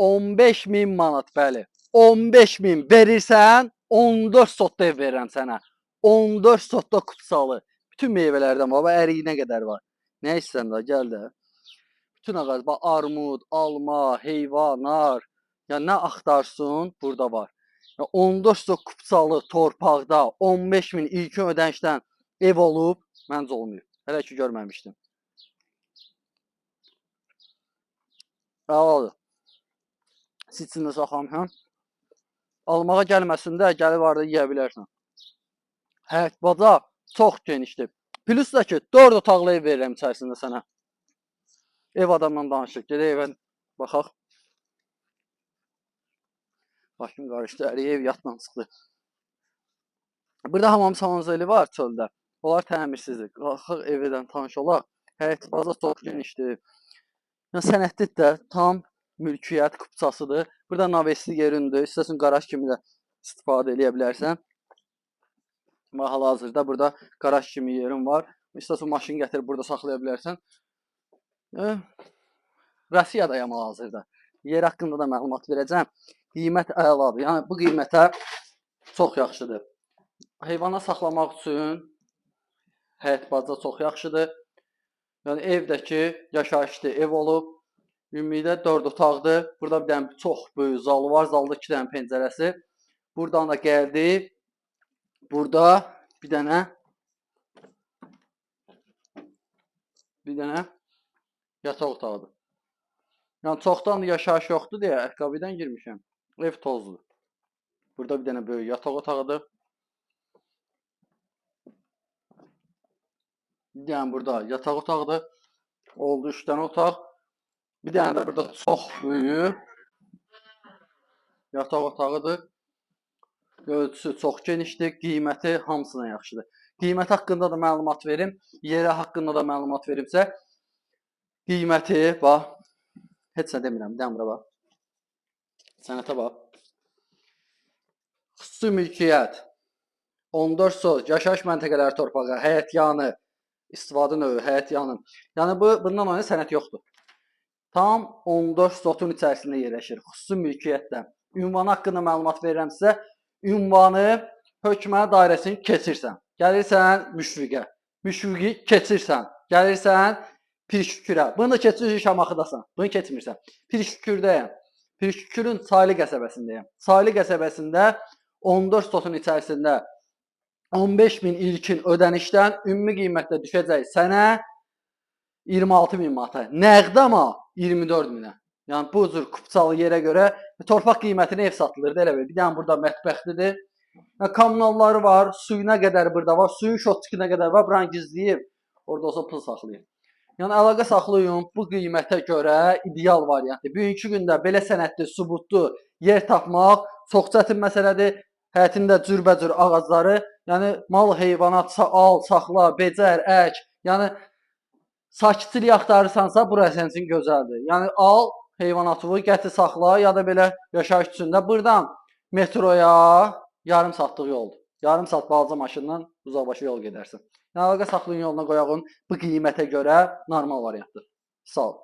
15 min manat, bəli. 15 min verirsən, 14 sotda ev verirəm sənə. 14 sotda kupçalı. Bütün meyvələrdən var, bax, əriyinə qədər var. Nə istəyirsən da, gəl də. Bütün ağac, bax, armud, alma, heyva, nar. Ya nə axtarsın, burada var. Ya 14 sot kupçalı torpaqda 15 min ilkin ödənişdən ev olub, məncə olmayıb. Hələ ki görməmişdim. Əladır. Siçini saxlamışam. Almağa gəlməsin də, gəlib arada yeyə bilərsən. Həyət baca çox genişdir. Plus da ki, 4 otaqlı ev verirəm içərisində sənə. Ev adamla danışıq. Gedək evə baxaq. Başım qarışdı. Əri ev yatla çıxdı. Burada hamam sanuzeli var çöldə. Onlar təmirsizdir. Qalxaq evdən tanış olaq. Həyət baca çox genişdir. Yəni sənədlidir də, tam mülkiyyət kupçasıdır. Burada navesli yerindir. İstəsən qaraj kimi də istifadə eləyə bilərsən. Bax, hal-hazırda burada qaraj kimi yerin var. İstəsən maşın gətirib burada saxlaya bilərsən. Rusiyadayam hal-hazırda. Yer haqqında da məlumat verəcəm. Qiymət əladır. Yəni bu qiymətə çox yaxşıdır. Heyvana saxlamaq üçün həyət baca çox yaxşıdır. Yəni evdəki yaşayışlı ev olub. Ümumilikdə 4 otaqdır. Burada bir dənə çox böyük zalı var. Zalda 2 dənə pəncərəsi. Buradan da gəldi. Burada bir dənə yataq otağıdır. Yəni çoxdan yaşayış yoxdur deyə ayaqqabı ilə girmişəm. Ev tozludur. Burada bir dənə böyük yataq otağıdır. Bir dənə burada yataq otağıdır. Oldu 3 dənə otaq. Bir dənə də burada çox böyük yataq otağıdır. Ölçüsü çox genişdir. Qiyməti hamısından yaxşıdır. Qiyməti haqqında da məlumat verim. Yeri haqqında da məlumat verimsə, qiyməti, bax, heç nə demirəm. Bir dənə bura bax. Sənətə bax. Xüsusi mülkiyyət. 14 sot, yaşayış məntəqələri torpağı, həyət yanı, istifadə növü, həyət yanı. Yəni bundan oyuna sənət yoxdur. Tam 14 sotun içərisində yerləşir, xüsusi mülkiyyətdə. Ünvanı haqqında məlumat verirəm sizə. Ünvanı hökumət dairəsini keçirsən. Gəlirsən Müşfiqə. Müşfiqi keçirsən. Gəlirsən Pirşükürə. Bunu da keçirsən Şamaxıdasan. Bunu keçmirsən. Pirşükürdəyəm. Pirşükürün Çaylı qəsəbəsindəyəm. Çaylı qəsəbəsində 14 sotun içərisində 15 min ilkin ödənişdən ümumi qiymətdə düşəcək sənə 26 min manata. Nəqd amma 24 minə. Yəni bu cür kupçalı yerə görə torpaq qiymətinə ev satılırdı elə bil. Bir dənə burada mətbəxlidir. Yəni, kommunalları var, suyuna qədər burada var, suyun şotçuku qədər var, buranı gizləyib, orada olsa pul saxlayır. Yəni əlaqə saxlayın, bu qiymətə görə ideal variantdır. Bugünkü gündə belə sənədli, sübutlu yer tapmaq çox çətin məsələdir. Həyətində cürbəcür ağacları, yəni mal heyvanat al, saxla, becər, ək. Yəni sakitçilik axtarırsansa, bura sənin üçün gözəldir. Yəni al heyvanatını, gətir saxla ya da belə yaşayış üçün də buradan metroya yarım saatlıq yoldur. Yarım saat balaca maşından uzaqbaşı yol gedərsən. Yəni əlaqə saxlayın, yoluna qoyağın bu qiymətə görə normal variantdır. Sağ ol.